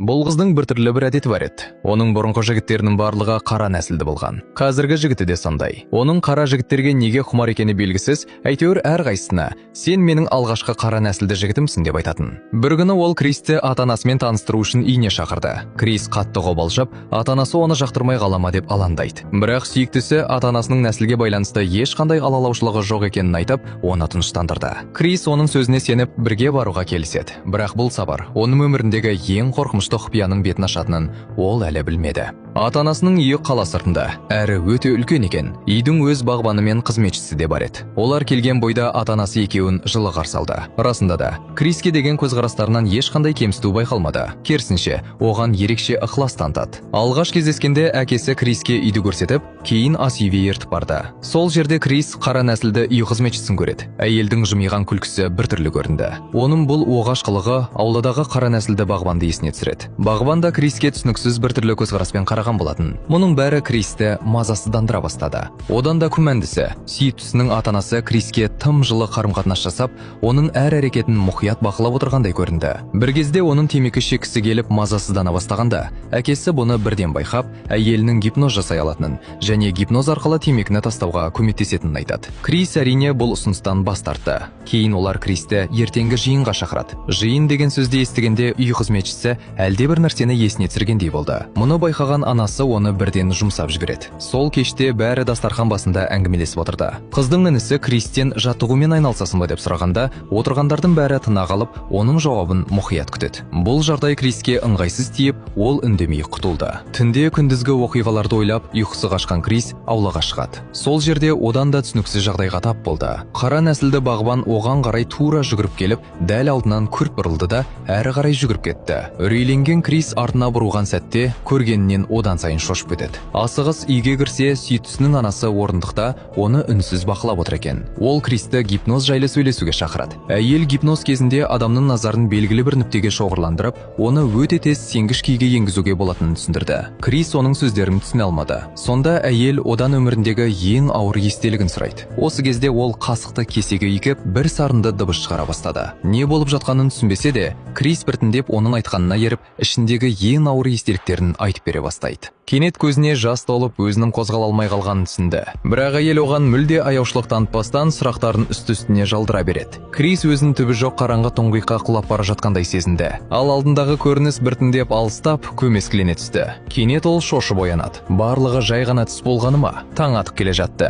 Бұл қыздың біртүрлі бір әдеті бар еді. Оның бұрынғы жігіттерінің барлығы қара нәсілді болған. Қазіргі жігіті де сондай. Оның қара жігіттерге неге құмар екені белгісіз, әйтеуір әрқайсысына «Сен менің алғашқы қара нәсілді жігітімсің» деп айтатын. Бір күні ол Кристі ата-анасымен таныстыру үшін үйіне шақырды. Крис қатты қобалжып, ата-анасы оны жақтырмай қала ма деп алаңдайды. Бірақ сүйіктісі ата-анасының нәсілге байланысты ешқандай алалаушылығы жоқ екенін айтып, оны тыныштандырды. Крис оның сөзіне сеніп, бірге баруға келіседі. Бірақ бұл сапар оның өміріндегі ең қорқынышты құпияның бетін ашатынын ол әлі білмеді. Ата-анасының үйі қала сыртында, әрі өте үлкен екен. Үйдің өз бағбаны мен қызметшісі де бар еді. Олар келген бойда ата-анасы екеуін жылы қарсы алды. Расында да, Криске деген көзқарастарынан ешқандай кемсіту байқалмады. Керісінше, оған ерекше ықылас танытады. Алғаш кездескенде әкесі Криске үйді көрсетіп, кейін ас үйге ертіп барды. Сол жерде Крис қара нәсілді үй қызметшісін көреді. Әйелдің жымиған күлкісі біртүрлі көрінді. Оның бұл оғаш қылығы ауладағы қара нәсілді бағбанды есіне түсіреді. Бағбан да Криске түсініксіз біртүрлі көзқараспен қараған болатын. Мұның бәрі Кристі мазасыздандыра бастады. Одан да күмәндісі, сүйіктісінің ата-анасы Криске тым жылы қарым-қатынас жасап, оның әр әрекетін мұқият бақылап отырғандай көрінді. Бір кезде оның темекі шеккісі келіп, мазасыздана бастағанда, әкесі бұны бірден байқап, әйелінің гипноз жасай алатынын және гипноз арқылы темекіні тастауға көмектесетінін айтады. Крис, әрине, бұл ұсыныстан бас тартты. Кейін олар Кристі ертеңгі жиынға шақырады. Жиын деген сөзді естігенде үй қызметшісі әлдебір нәрсені есіне түсіргендей болды. Мұны байқаған анасы оны бірден жұмсап жібереді. Сол кеште бәрі дастархан басында әңгімелесіп отырды. Қыздың інісі Кристен жаттығумен айналысасың ба деп сұрағанда, отырғандардың бәрі тына қалып, оның жауабын мұқият күтеді. Бұл жағдай Криске ыңғайсыз тиіп, ол үндемей құтылды. Түнде күндізгі оқиғаларды ойлап, ұйқысы қашқан Крис аулаға шығады. Сол жерде одан да түсініксіз жағдайға тап болды. Қара нәсілді бағбан оған қарай тура жүгіріп келіп, дәл алдынан күрт бұрылды да, әрі қарай жүгіріп кетті. Үрейленген Крис артына бұрылған сәтте көргенінен одан сайын шошып кетеді. Асығыс үйге кірсе, сүйіктісінің анасы орындықта оны үнсіз бақылап отыр екен. Ол Кристі гипноз жайлы сөйлесуге шақырады. Әйел гипноз кезінде адамның назарын белгілі бір нүктеге шоғырландырып, оны өте тез сенгіш күйге енгізуге болатынын түсіндірді. Крис оның сөздерін түсіне алмады. Сонда әйел одан өміріндегі ең ауыр естелігін сұрайды. Осы кезде ол қасықты кесеге үйкеп, бір сарынды дыбыс шығара бастады. Не болып жатқанын түсінбесе де, Крис біртіндеп оның айтқанына еріп, ішіндегі ең ауыр естеліктерін айтып бере бастайды. Кенет көзіне жас толып, өзінің қозғала алмай қалғанын түсінді. Бірақ әйел оған мүлде аяушылық танытпастан, сұрақтарын үсті-үстіне жалдыра береді. Крис өзін түбі жоқ қараңғы тұңғиыққа құлап бара жатқандай сезінді. Ал алдындағы көрініс біртіндеп алыстап, көмескілене түсті. Кенет ол шошып оянады. Барлығы жай ғана түс болғаны ма? Таң атып келе жатты.